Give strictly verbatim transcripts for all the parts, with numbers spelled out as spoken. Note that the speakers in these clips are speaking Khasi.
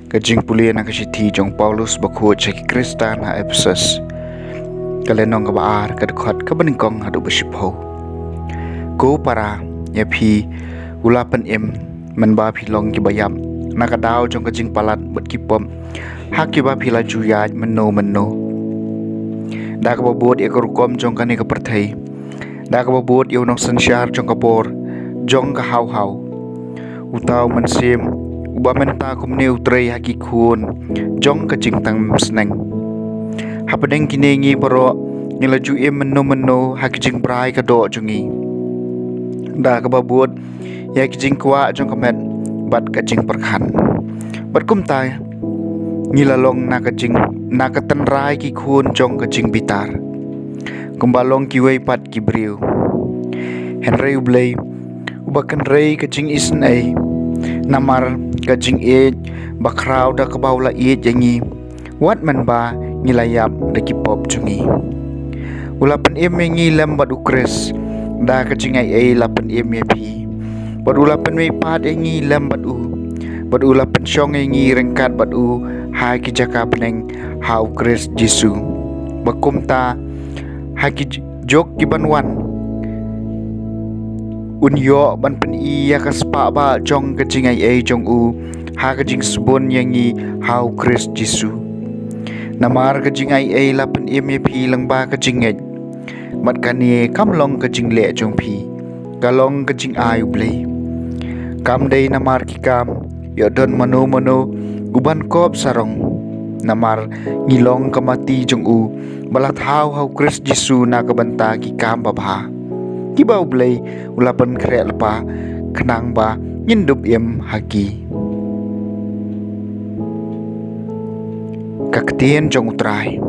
Ka jingpule na ka shithi jong Paulus bakhuid sha ki Khristan ha Ephesus. Ka lynnong kaba ar, ka dkhot kaba nyngkong haduh ba shiphew. Ko para, ïa phi u la pynim, mynba phi long kiba ïap na ka daw jong ka jingpalat bad ki pop ha kiba phi la ju ïaid mynno mynno. Da kaba bud ïa ka rukom jong kane ka pyrthei, da kaba bud ïa u nongsynshar jong ka bor jong ka haw haw. Uta u mynsiem uba mynta kumne u trei ha ki khun jong ka jingtang sneng. Hapdeng kine ngi baroh ngi la ju im mynno mynno ha ki jingbrai ka doh jong ngi. Da kaba bud ïa ki jingkwah jong ka met bad ka jingpyrkhat. Bad kumta ngi la long na ka jing, na ka tynrai ki khun jong ka jingbitar, kumba long kiwei pat ki briew. Hynrei U Blei uba kynrei ka jingisynei, namar ka jingïeit bakhraw da kaba u la ïeit ïa ngi, wat mynba ngi la ïap da ki pop jong ngi, u la pynim ïa ngi lem bad U Khrist. Da ka jingaiei la pynim ïa phi, bad u la pynmihpat ïa ngi lem bad u, bad u la pynshong ïa ngi ryngkat bad u ha ki jaka bneng ha U Khrist Jisu, ba kumta ha ki j-, juk kiban wan un ïoh ban pyni ïa ka spah bah jong ka jingaiei jong u ha ka jingsbun ïa ngi ha U Khrist Jisu. Namar ka jingaiei la pynim ïa phi lyngba ka jingngeit, bad kane kam long ka jingleh jong phi, ka long ka jingai U Blei. Kam dei namar ki kam, ïoh don mano mano uban kop sarong. Namar ngi long ka mati jong u, ba la thaw ha U Khrist Jisu na ka bynta ki kam babha, kiba U Blei u la pynkhreh lypa khnang ba ngin dup im ha ki. Ka ktien jong U Trai.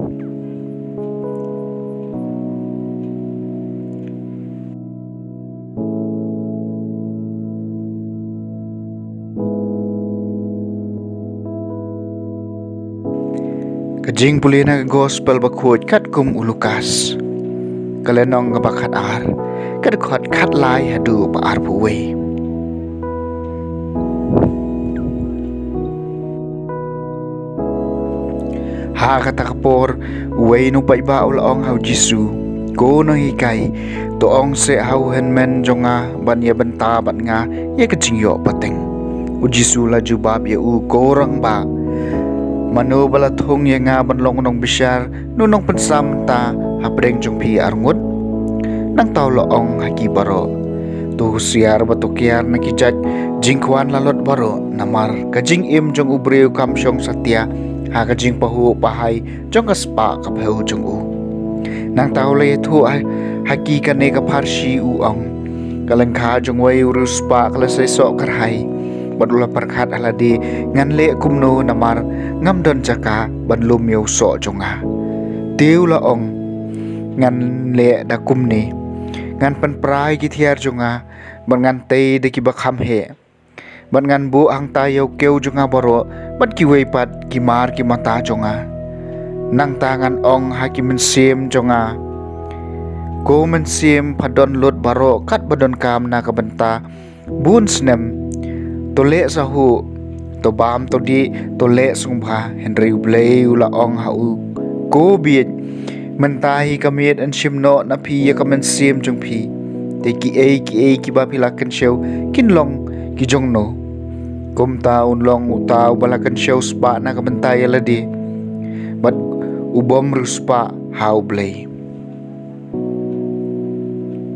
Ka jingpule na ka gospel bakhuid katkum u Lukas. Ka lynnong kaba khatar, ka dkhot khatlai haduh ba arphew wei. Ha kata ka por, uwei na u paidbah u la ong ha u Jisu, Ko nonghikai, to ong seh ha u hynmen jong nga ban ïa bynta bad nga ïa ka jingïoh pateng. U Jisu la jubab ïa u, Ko rangbah, mano ba la thung ïa nga ban long u nongbishar, ne u nongpynsam mynta hapdeng jong phi arngut? Nangta u la ong ha ki baroh, To husiar bad to kiar na ki jait jingkwah lalot baroh, namar ka jingim jong u briew kam shong satia ha ka jingpahuh pahai jong ka spah ka phew jong u. Nangta u la ïathuh ha, ha ki kane ka pharshi u ong, Ka lyngkha jong uwei u riewspah ka la seisoh kyrhai, bad u la pyrkhat ha lade, Ngan leh kumno, namar ngam don jaka ban lum ïa u soh jong nga. Te u la ong, Ngan leh da kumne, ngan pynpra ïa ki thiar jong nga, bad ngan tei da kiba kham heh, bad ngan buh hangta ïa u kiew jong nga baroh, bad kiwei pat ki mar ki mata jong nga. Nangta ngan ong ha ki mynsiem jong nga, Ko mynsiem phadon lut baroh katba donkam na ka bynta bun snem, to leh sahuh, to bam to dih, to leh sngewbha. Hynrei U Blei u la ong ha u, Ko bieit, mynta hi ka miet yn shim noh na phi ïa ka mynsiem jong phi. Te kiei kiei kiba phi la kynshew kin long ki jongno? Kumta un long uta uba la kynshew spah na ka bynta ïa lade, bad u bym riewspah ha U Blei.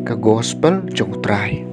Ka gospel jong U Trai.